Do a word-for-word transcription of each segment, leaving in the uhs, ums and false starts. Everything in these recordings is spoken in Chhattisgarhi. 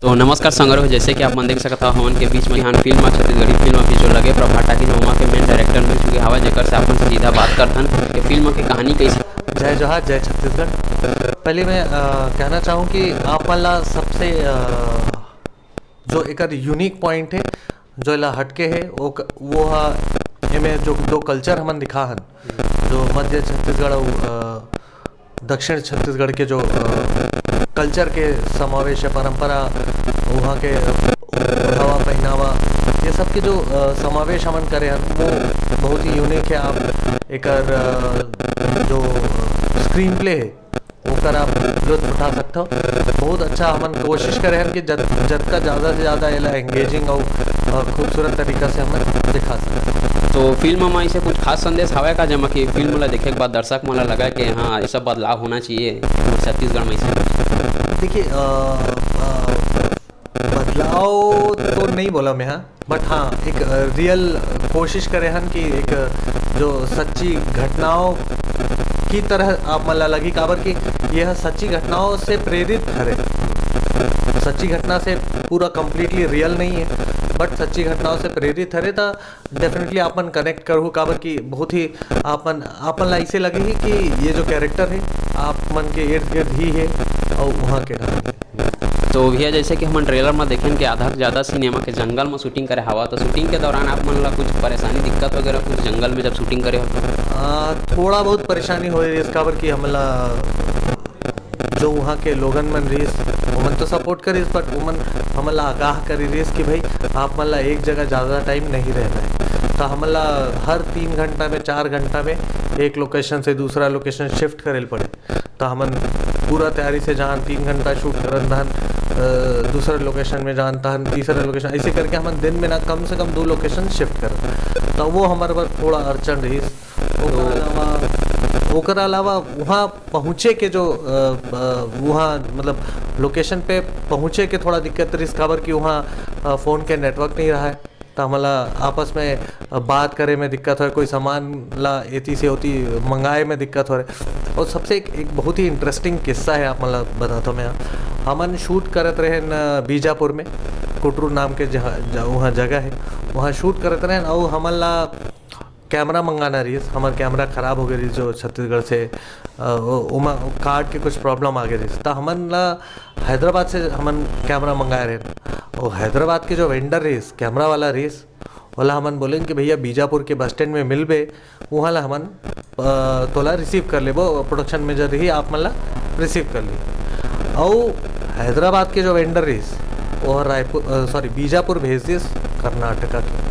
तो नमस्कार संगवारी हो, जैसे कि आप मन देख सकत हव, हमन के बीच में बिहान फिल्म, छत्तीसगढ़ी फिल्म अभी जो लगे प्रभात टाकीज में, वहाँ के मेन डायरेक्टर मिल चुके हवा, जेकर से आप मन से सीधा बात करथन कि फिल्म के कहानी कैसे। जय जोहार, जय छत्तीसगढ़। पहले मैं, अ, कहना चाहूँ कि आप मन ला सबसे, अ, जो एकर यूनिक पॉइंट है, जो एला हटके है, वो क-, वो हा एमे जो दो कल्चर हमन दिखा हन, जो मध्य छत्तीसगढ़ अउ, अ, दक्षिण छत्तीसगढ़ के जो, अ, कल्चर के समावेश है, परंपरा, वहाँ के, अ, ओढ़ावा पहनावा, ये सब के जो, अ, समावेश हमन करे हन, वो बहुत ही यूनिक है। आप एकर, अ, जो स्क्रीन प्ले है, ओकर आप लुत्फ उठा सकथव। बहुत अच्छा हमन कोशिश करे हन कि जत-, जतका ज़्यादा से ज़्यादा एला एंगेजिंग अउ, अ, खूबसूरत तरीका से हमन दिखा सकथन। तो फिल्म म ऐसे कुछ खास संदेश हवय का, जेमा कि फिल्म ला देखे के बाद दर्शक मन ला लगा कि हाँ, ऐसा बदलाव होना चाहिए छत्तीसगढ़ में ऐसे? देखिए, अ, अ, बदलाव तो नहीं बोला मैं, हाँ, बट हाँ, एक, अ, रियल कोशिश करे हन कि एक, अ, जो सच्ची घटनाओं की तरह आप मन ला लगही, काबर कि यह सच्ची घटनाओं से प्रेरित हरे। सच्ची घटना से पूरा कंप्लीटली रियल नहीं है, बट सच्ची घटनाओं से प्रेरित हरे, त डेफिनेटली आप मन कनेक्ट करहू, काबर कि बहुत ही आप मन, आप मन ला ऐसे लगही कि ये जो कैरेक्टर है, आप मन के इर्द गिर्द ही है और वहाँ के रहा है। तो भैया, जैसे कि हमन ट्रेलर में देखेन कि आधा से ज्यादा सिनेमा के जंगल में शूटिंग करे हवा, तो शूटिंग के दौरान आप मन ला कुछ परेशानी, दिक्कत वगैरह कुछ जंगल में जब शूटिंग करे हो तो? आ, थोड़ा बहुत परेशानी हो रही है, काबर कि हमला जो वहाँ के लोगन मन रहिस, ओमन तो सपोर्ट करिस, बट ओमन हमन ला आगाह करी रहिस कि भाई, आप मन ला एक जगह ज़्यादा टाइम नहीं रहना है। तो हमन ला हर तीन घंटा में, चार घंटा में एक लोकेशन से दूसरा लोकेशन शिफ्ट करे ल पड़े। तो हमन पूरा तैयारी से जान, तीन घंटा शूट करन, धन, अ, दूसरा लोकेशन में जान, तहन तीसरा लोकेशन, ऐसे करके हमन दिन में ना कम से कम दो लोकेशन शिफ्ट करन। तो वो हमारे पर थोड़ा अड़चन रहिस। ओकर अलावा, ओकर अलावा वहाँ पहुँचे के जो, अ, अ, वहाँ मतलब लोकेशन पे पहुँचे के थोड़ा दिक्कत रहिस, काबर कि वहाँ, अ, फ़ोन के नेटवर्क नहीं रहा है, तो हमला आपस में, अ, बात करे में दिक्कत होय, कोई सामान ला एती से ओती मंगाए में दिक्कत हो रहे। और सबसे एक, एक बहुत ही इंटरेस्टिंग किस्सा है, आप मतलब बताता हूँ मैं। हमन शूट करत रहे न बीजापुर में, कुटरू नाम के जहाँ, ज-, वहाँ जगह है, वहाँ शूट करत रहे न, और हमन ला कैमरा मंगाना रहिस, हमर कैमरा खराब हो गए रहिस, जो छत्तीसगढ़ से, अ, ओ-, ओमा कार्ड के कुछ प्रॉब्लम आ गए रहिस, त हमन ला हैदराबाद से हमन कैमरा मंगाए रहे। और हैदराबाद के जो वेंडर रहिस, कैमरा वाला रहिस, ओला हमन बोलेन कि भैया, बीजापुर के बस स्टैंड में मिलबे, वहाँ ला हमन, अ, तोला रिसीव कर लेबो, प्रोडक्शन मैनेजर रही, आप मन ला रिसीव कर ली। अउ हैदराबाद के जो वेंडर रहिस, वो रायपुर, अ, सॉरी, बीजापुर भेज दिस, कर्नाटका के।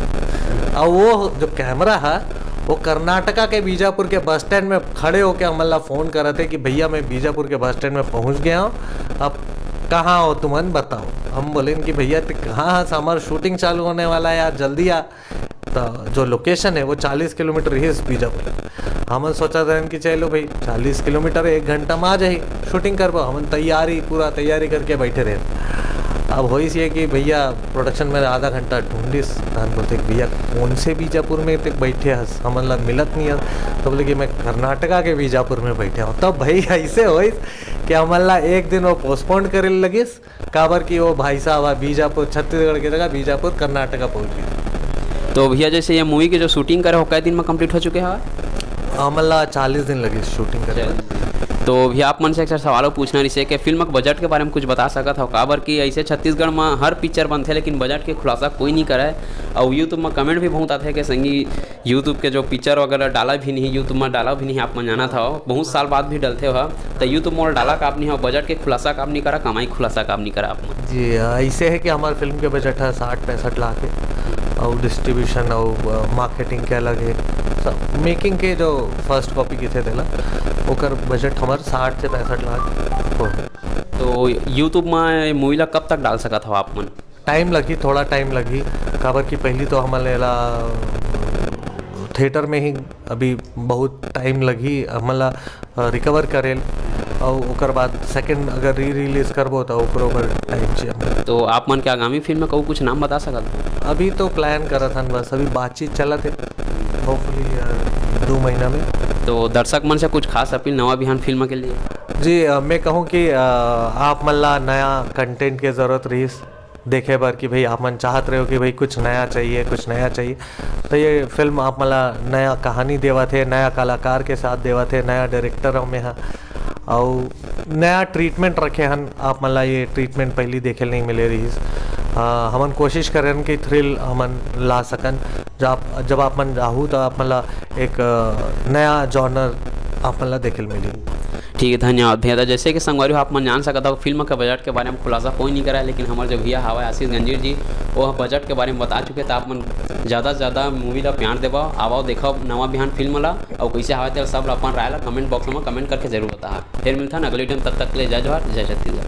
अउ वो जो कैमरा है, वो कर्नाटका के बीजापुर के बस स्टैंड में खड़े होके हमन ला फोन करत है कि भैया, मैं बीजापुर के बस स्टैंड में पहुँच गया हूँ, अब कहाँ हो तुमन, बताओ। हम बोलेन कि भैया, ते कहाँ हस, हमार शूटिंग चालू होने वाला है यार, जल्दी आ। तो जो लोकेशन है, वो चालीस किलोमीटर ही बीजापुर। हमन सोचा था कि चलो भाई, चालीस किलोमीटर है, एक घंटा में आ जाही, शूटिंग करबो। हमन तैयारी, पूरा तैयारी करके बैठे रहे। अब होइस ये कि भैया प्रोडक्शन में आधा घंटा ढूंढिस, तहन बोलते कि भैया, कौन से बीजापुर में तक बैठे हस, हमन ला मिलत नहीं हस। तो बोले कि मैं कर्नाटका के बीजापुर में बैठे हूँ। तब भाई ऐसे होइस कि हमन ला एक दिन वो पोस्टपोन करे लगिस, काबर कि वो भाई साहब ह बीजापुर, छत्तीसगढ़ के जगह बीजापुर, कर्नाटका पहुंच गए। तो भैया, जैसे ये मूवी के जो शूटिंग करे हो, कै दिन में कंप्लीट हो चुके हवा? हमन ला चालीस दिन लगे शूटिंग करे में। तो भैया, आप मन से एक सवाल और पूछना रहिसे कि फिल्म के बजट के बारे में कुछ बता सकत हो, काबर कि ऐसे छत्तीसगढ़ में हर पिक्चर बनथे, लेकिन बजट के खुलासा कोई नहीं करे। और यूट्यूब में कमेंट भी बहुत आथे कि संगी, यूट्यूब के जो पिक्चर वगैरह डाला भी नहीं, यूट्यूब में डाला भी नहीं, आप मन जानत हव, बहुत साल बाद भी डलथे हो, तो यूट्यूब में डाला काब नहीं हो, बजट के खुलासा काब नहीं करा, कमाई खुलासा काब नहीं करा आप मन? जी, अ, ऐसे है कि हमारे फिल्म के बजट है साठ पैंसठ लाख है, और डिस्ट्रीब्यूशन और, अ, मार्केटिंग के अलग है, सब मेकिंग के जो फर्स्ट कॉपी किथे तेला, ओकर बजट हमारे साठ से पैंसठ लाख हो। तो यूट्यूब में मूवी ला कब तक डाल सकत हव आप मन? टाइम लगही, थोड़ा टाइम लगही, काबर कि पहली तो हमन ला थिएटर में ही अभी बहुत टाइम लगही हमन ला, अ, रिकवर करे ल, और ओकर बाद सेकंड अगर री रिलीज करबो तो ओकरो बर टाइम चाहिए हमन। तो आप मन के आगामी फिल्म में कहूँ कुछ नाम बता सकत हो? अभी तो प्लान करत हन, बस अभी बातचीत चलत है, होपफुली, अ, दो महीना में। तो दर्शक मन से कुछ खास अपील नवा बिहान फिल्म के लिए? जी, अ, मैं कहूँ कि, अ, आप मन ला नया कंटेंट के ज़रूरत रहिस देखे बर कि भाई आप मन चाहत रहे हो कि भाई कुछ नया चाहिए, कुछ नया चाहिए, तो ये फिल्म आप मन ला नया कहानी देवत हे, नया कलाकार के साथ देवत हे, नया डायरेक्टर में ह, अउ नया ट्रीटमेंट रखे हन। आप मन ला ये ट्रीटमेंट पहली देखे ल नहीं मिले रहिस। अ, हमन कोशिश करन कि थ्रिल हमन ला सकन। जब आप, जब आप मन आहू तो आप मन ला एक, अ, नया जॉनर आप मन ला देखे ल मिली। ठीक है, धन्यवाद भैया। तो जैसे कि संगवारी हो, आप मन जान सकत हो, फिल्म के बजट के बारे में खुलासा कोई नहीं करा है, लेकिन हमारे जो भैया हवा आशीष गंजीर जी, वो बजट के बारे में बता चुके, तो आप मन ज़्यादा से ज़्यादा मूवी ला प्यार देवा, आवा देखा नवा बिहान फिल्म ला, और कैसे हवा तेल सब ला अपन राय ला कमेंट बॉक्स में कमेंट करके जरूर बताहा। फिर मिलता है अगले टाइम, तब तक के लिए जय जोहार, जय छत्तीसगढ़।